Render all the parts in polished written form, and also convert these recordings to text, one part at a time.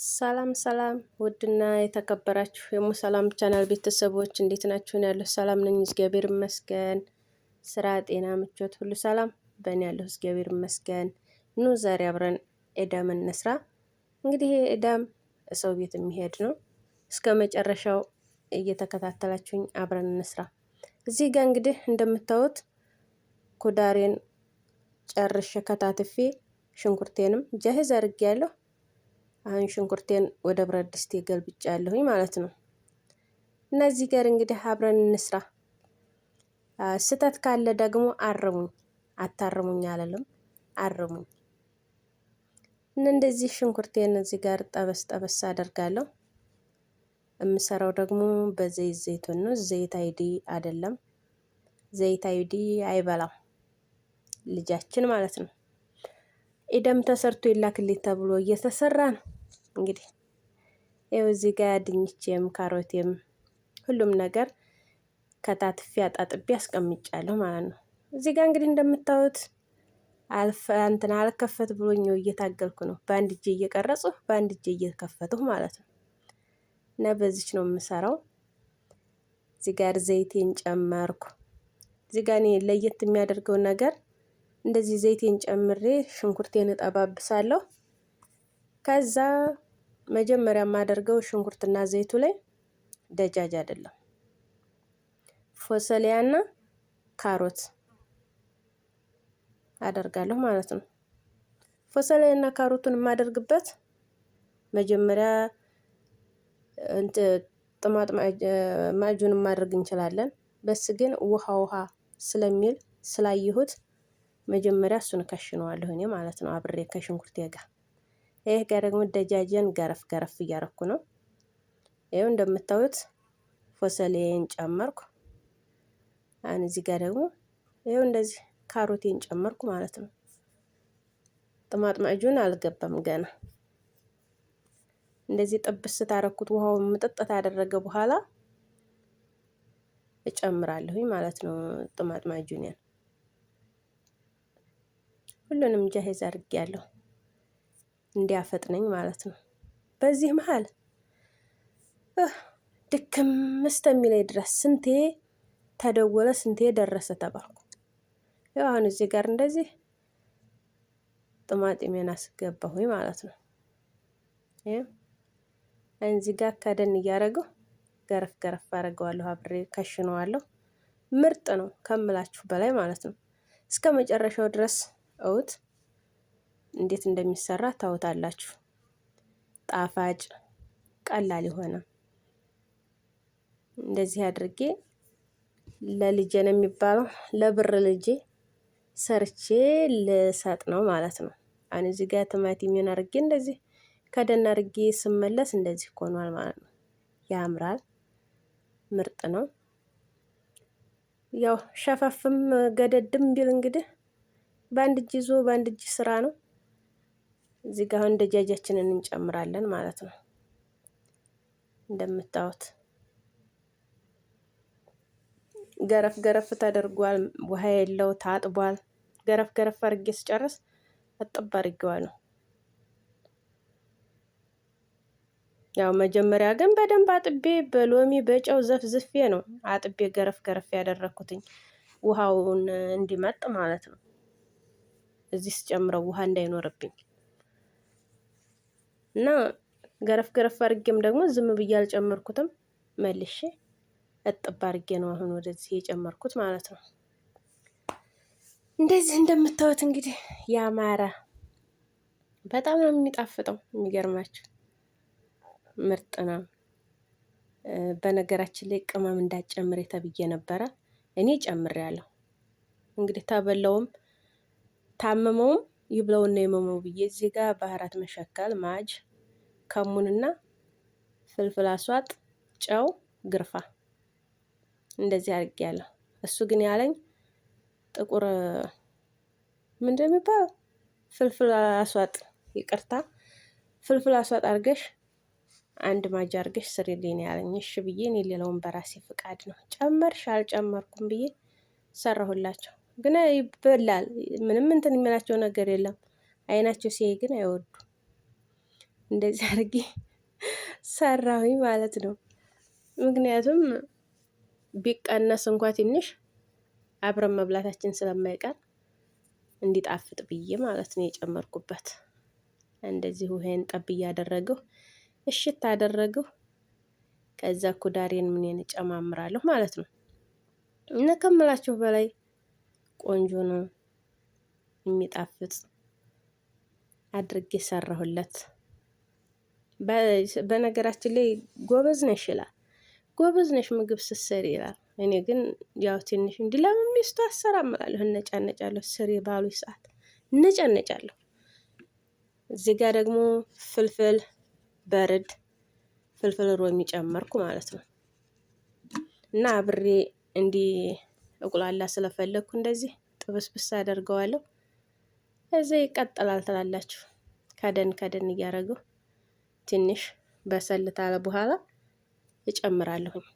ሰላም ሰላም ውድና የተከበራችሁ የሙሰላም ቻናል ቤተሰቦች እንዴት ናችሁ? ያለሁ ሰላም ነኝ፣ እግዚአብሔር ይመስገን። ስራ፣ ጤና፣ ምቾት ሁሉ ሰላም በእኔ ያለሁ እግዚአብሔር ይመስገን። ኑ ዛሬ አብረን ኤዳም እንስራ። እንግዲህ ኤዳም ሰው ቤት የሚሄድ ነው። እስከ መጨረሻው እየተከታተላችሁኝ አብረን እንስራ። እዚህ ጋር እንግዲህ እንደምታዩት ኩዳሬን ጨርሼ ከታትፌ ሽንኩርቴንም جاهز አድርጌያለሁ። አሁን ሽንኩርቴን ወደ ብረት ድስቴ ገልብጫለሁኝ ማለት ነው። እነዚህ ጋር እንግዲህ አብረን እንስራ። ስህተት ካለ ደግሞ አርሙኝ፣ አታርሙኝ አልልም፣ አርሙኝ። እና እንደዚህ ሽንኩርቴን እዚህ ጋር ጠበስ ጠበስ አደርጋለሁ። የምሰራው ደግሞ በዘይት ዘይቱን ነው። ዘይት አይዲ አይደለም፣ ዘይት አይዲ አይበላም ልጃችን ማለት ነው። ኢደም ተሰርቶ ይላክልኝ ተብሎ እየተሰራ ነው። እንግዲህ ይኸው እዚህ ጋር ድንቼም ካሮቴም ሁሉም ነገር ከታትፌ አጣጥቤ አስቀምጫለሁ ማለት ነው። እዚህ ጋር እንግዲህ እንደምታዩት እንትን አልከፈት ብሎኝ እየታገልኩ ነው። በአንድ እጄ እየቀረጽሁ በአንድ እጄ እየከፈትሁ ማለት ነው። እና በዚች ነው የምሰራው። እዚህ ጋር ዘይቴን ጨመርኩ። እዚህ ጋር እኔ ለየት የሚያደርገው ነገር እንደዚህ ዘይቴን ጨምሬ ሽንኩርቴን እጠባብሳለሁ። ከዛ መጀመሪያ የማደርገው ሽንኩርትና ዘይቱ ላይ دجاج አይደለም ፎሰሊያና ካሮት አደርጋለሁ ማለት ነው። ፎሰሊያና ካሮቱን የማደርግበት መጀመሪያ طماط معجون ማድረግ እንችላለን። بس ግን ውሃ ውሃ ስለሚል ስላየሁት መጀመሪያ እሱን ከሽነዋለሁ እኔ ማለት ነው፣ አብሬ ከሽንኩርቴ ጋር። ይህ ጋር ደግሞ دجاج ን ገረፍ ገረፍ እያረኩ ነው። ይኸው እንደምታዩት ፎሰሌን ጨመርኩ። አሁን እዚህ ጋር ደግሞ ይኸው እንደዚህ ካሮቴን ጨመርኩ ማለት ነው። طماط معجون አልገባም ገና። እንደዚህ ጥብስ ታረኩት ውሃውን ምጥጥ ታደረገ በኋላ እጨምራለሁኝ ማለት ነው። طماط معجون ሁሉንም جاهز አድርጌያለሁ እንዲያፈጥነኝ ማለት ነው። በዚህ መሀል ድክም እስተሚለኝ ድረስ ስንቴ ተደወለ፣ ስንቴ ደረሰ ተባልኩ። ያው አሁን እዚህ ጋር እንደዚህ ጥማጢሜን አስገባሁኝ ማለት ነው። እዚህ ጋር ከደን እያደረገው ገረፍ ገረፍ አደርገዋለሁ፣ አብሬ ከሽነዋለሁ። ምርጥ ነው ከምላችሁ በላይ ማለት ነው። እስከ መጨረሻው ድረስ እውት እንዴት እንደሚሰራ ታውታላችሁ። ጣፋጭ ቀላል የሆነ እንደዚህ አድርጌ ለልጄ ነው የሚባለው ለብር ልጄ ሰርቼ ልሰጥ ነው ማለት ነው። አሁን እዚህ ጋር ቲማቲሜን አድርጌ እንደዚህ ከደን አድርጌ ስመለስ እንደዚህ ሆኗል ማለት ነው። ያምራል፣ ምርጥ ነው። ያው ሸፈፍም ገደድም ቢል እንግዲህ በአንድ እጅ ይዞ በአንድ እጅ ስራ ነው። እዚህ ጋር አሁን ደጃጃችንን እንጨምራለን ማለት ነው። እንደምታዩት ገረፍ ገረፍ ተደርጓል። ውሃ የለው ታጥቧል። ገረፍ ገረፍ አድርጌ ስጨርስ እጥብ አድርጌዋለሁ። ያው መጀመሪያ ግን በደንብ አጥቤ በሎሚ በጨው ዘፍዝፌ ነው አጥቤ ገረፍ ገረፍ ያደረኩትኝ ውሃውን እንዲመጥ ማለት ነው። እዚህ ስጨምረው ውሃ እንዳይኖርብኝ እና ገረፍ ገረፍ አድርጌም ደግሞ ዝም ብዬ አልጨመርኩትም። መልሼ እጥብ አድርጌ ነው አሁን ወደዚህ የጨመርኩት ማለት ነው። እንደዚህ እንደምታዩት እንግዲህ ያማረ በጣም ነው የሚጣፍጠው። የሚገርማችሁ ምርጥ ነው። በነገራችን ላይ ቅመም እንዳትጨምር ተብዬ ነበረ። እኔ ጨምሬያለሁ። እንግዲህ ተበላውም ታመመውም ይብለውና የመመው ብዬ እዚህ ጋር بهارات مشكل ማጅ ከሙንና فلفل أسود ጨው ግርፋ እንደዚህ አድርጌያለሁ። እሱ ግን ያለኝ ጥቁር ምንድን የሚባለው فلفل أسود፣ ይቅርታ فلفل أسود አድርገሽ አንድ ማጅ አድርገሽ ስሪልኝ ያለኝ። እሺ ብዬ እኔ ሌላውን በራሴ ፍቃድ ነው ጨመርሽ አልጨመርኩም ብዬ ሰራሁላቸው። ግን ይበላል። ምንም እንትን የሚላቸው ነገር የለም። አይናቸው ሲያይ ግን አይወዱም። እንደዚህ አድርጌ ሰራሁኝ ማለት ነው። ምክንያቱም ቢቀነስ እንኳ ትንሽ አብረን መብላታችን ስለማይቀር እንዲጣፍጥ ብዬ ማለት ነው የጨመርኩበት። እንደዚህ ውሄን ጠብ እያደረገው እሽት አደረገው። ከዛ ኩዳሬን ምንን እጨማምራለሁ ማለት ነው። እና ከምላችሁ በላይ ቆንጆ ነው የሚጣፍጥ አድርጌ ሰራሁለት። በነገራችን ላይ ጎበዝ ነሽ ይላል፣ ጎበዝ ነሽ ምግብ ስትሰሪ ይላል። እኔ ግን ያው ትንሽ እንዲህ ለምን ሚስቱ አሰራም እላለሁ፣ እነጫነጫለሁ። ስሪ ባሉ ሰዓት እነጫነጫለሁ። እዚህ ጋር ደግሞ فلفل بارد فلفل رومي ጨመርኩ ማለት ነው። እና አብሬ እንዲህ እቁላላ ስለፈለግኩ እንደዚህ ጥብስብስ አደርገዋለሁ። እዚህ ይቀጥላል ትላላችሁ። ከደን ከደን እያደረገው ትንሽ በሰል ታለ በኋላ እጨምራለሁኝ።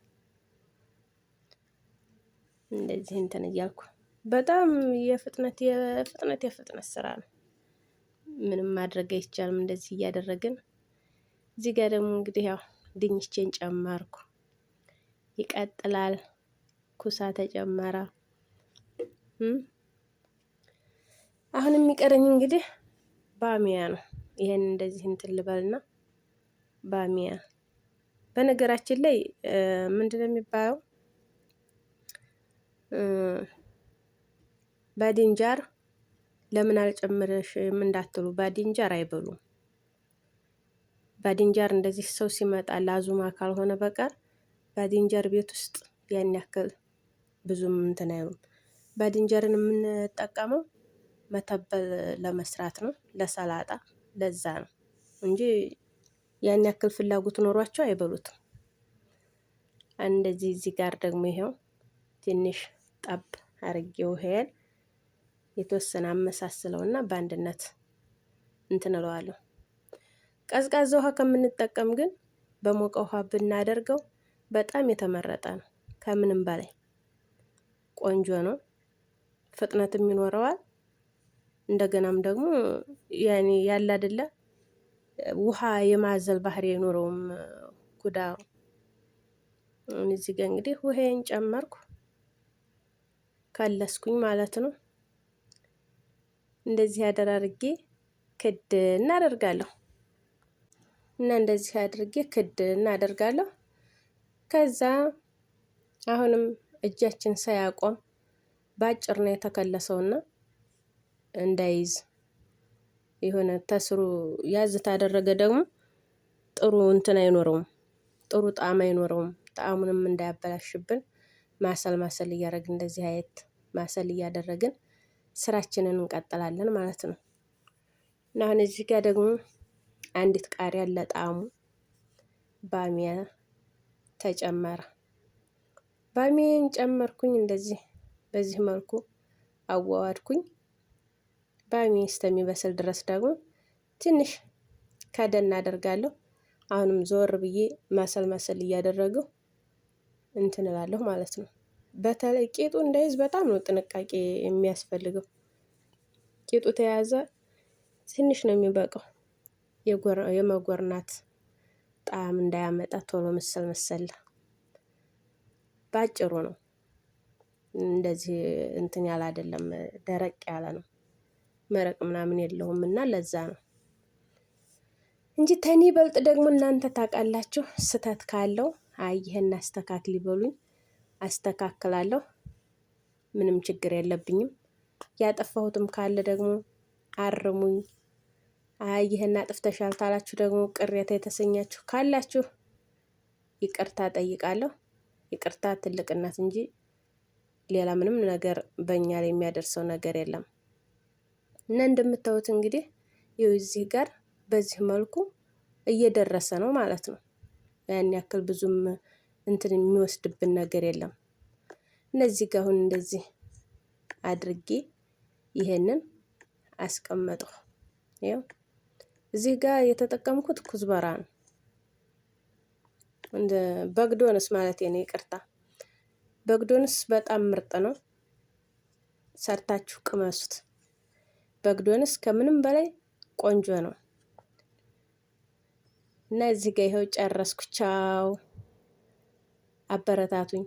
እንደዚህ እንትን እያልኩ በጣም የፍጥነት የፍጥነት የፍጥነት ስራ ነው። ምንም ማድረግ አይቻልም። እንደዚህ እያደረግን እዚህ ጋር ደግሞ እንግዲህ ያው ድንቼን ጨመርኩ። ይቀጥላል። ኩሳ ተጨመረ። አሁን የሚቀረኝ እንግዲህ ባሚያ ነው። ይሄን እንደዚህ እንትን ልበልና ባሚያ በነገራችን ላይ ምንድነው የሚባለው? ባድንጃር ለምን አልጨምረሽም እንዳትሉ፣ ባድንጃር አይበሉም። ባድንጃር እንደዚህ ሰው ሲመጣ ላዙማ ካልሆነ በቀር ባድንጃር ቤት ውስጥ ያን ያክል ብዙም እንትን አይሉም። ባድንጀርን የምንጠቀመው መተበል ለመስራት ነው፣ ለሰላጣ ለዛ ነው እንጂ ያን ያክል ፍላጎት ኖሯቸው አይበሉትም። እንደዚህ እዚህ ጋር ደግሞ ይሄው ትንሽ ጠብ አርጌው ይሄን የተወሰነ አመሳስለውና በአንድነት እንትን እለዋለሁ። ቀዝቃዛ ውሃ ከምንጠቀም ግን በሞቀ ውሃ ብናደርገው በጣም የተመረጠ ነው። ከምንም በላይ ቆንጆ ነው፣ ፍጥነትም ይኖረዋል። እንደገናም ደግሞ ያኔ ያለ አይደለ ውሃ የማዘል ባህሪ አይኖረውም ኩዳሩ። እዚህ ጋር እንግዲህ ውሃዬን ጨመርኩ ከለስኩኝ ማለት ነው። እንደዚህ አደራርጌ ክድ እናደርጋለሁ እና እንደዚህ አድርጌ ክድ እናደርጋለሁ። ከዛ አሁንም እጃችን ሳያቆም ባጭር ነው የተከለሰውና እንዳይዝ የሆነ ተስሩ ያዝ ታደረገ ደግሞ ጥሩ እንትን አይኖረውም፣ ጥሩ ጣዕም አይኖረውም። ጣዕሙንም እንዳያበላሽብን ማሰል ማሰል እያደረግን እንደዚህ አየት ማሰል እያደረግን ስራችንን እንቀጥላለን ማለት ነው። እና አሁን እዚህ ጋር ደግሞ አንዲት ቃሪያ ለጣዕሙ ባሚያ ተጨመረ። ባሚያን ጨመርኩኝ እንደዚህ በዚህ መልኩ አዋዋድኩኝ። ባሚ እስከሚበስል ድረስ ደግሞ ትንሽ ከደን አደርጋለሁ። አሁንም ዞር ብዬ ማሰል ማሰል እያደረገው እንትን እላለሁ ማለት ነው። በተለይ ቂጡ እንዳይዝ በጣም ነው ጥንቃቄ የሚያስፈልገው። ቂጡ ተያዘ ትንሽ ነው የሚበቃው። የመጎርናት ጣዕም እንዳያመጣ ቶሎ መሰል መሰል ባጭሩ ነው። እንደዚህ እንትን ያለ አይደለም፣ ደረቅ ያለ ነው። መረቅ ምናምን የለውም እና ለዛ ነው እንጂ ተኔ በልጥ ደግሞ እናንተ ታውቃላችሁ። ስህተት ካለው አይ ይሄን አስተካክል ይበሉኝ፣ አስተካክላለሁ። ምንም ችግር የለብኝም። ያጠፋሁትም ካለ ደግሞ አርሙኝ። አይ ይሄን አጥፍተሻል ታላችሁ ደግሞ ቅሬታ የተሰኛችሁ ካላችሁ ይቅርታ ጠይቃለሁ። ይቅርታ ትልቅነት እንጂ ሌላ ምንም ነገር በእኛ ላይ የሚያደርሰው ነገር የለም። እና እንደምታዩት እንግዲህ ይኸው እዚህ ጋር በዚህ መልኩ እየደረሰ ነው ማለት ነው። ያን ያክል ብዙም እንትን የሚወስድብን ነገር የለም። እነዚህ ጋር አሁን እንደዚህ አድርጌ ይሄንን አስቀመጥኩ። ይኸው እዚህ ጋር የተጠቀምኩት ኩዝበራ ነው። እንደ በግዶንስ ማለት ነው፣ ይቅርታ። በግዶንስ በጣም ምርጥ ነው። ሰርታችሁ ቅመሱት። በግዶንስ ከምንም በላይ ቆንጆ ነው። እና እዚህ ጋ ይኸው ጨረስኩ። ቻው፣ አበረታቱኝ።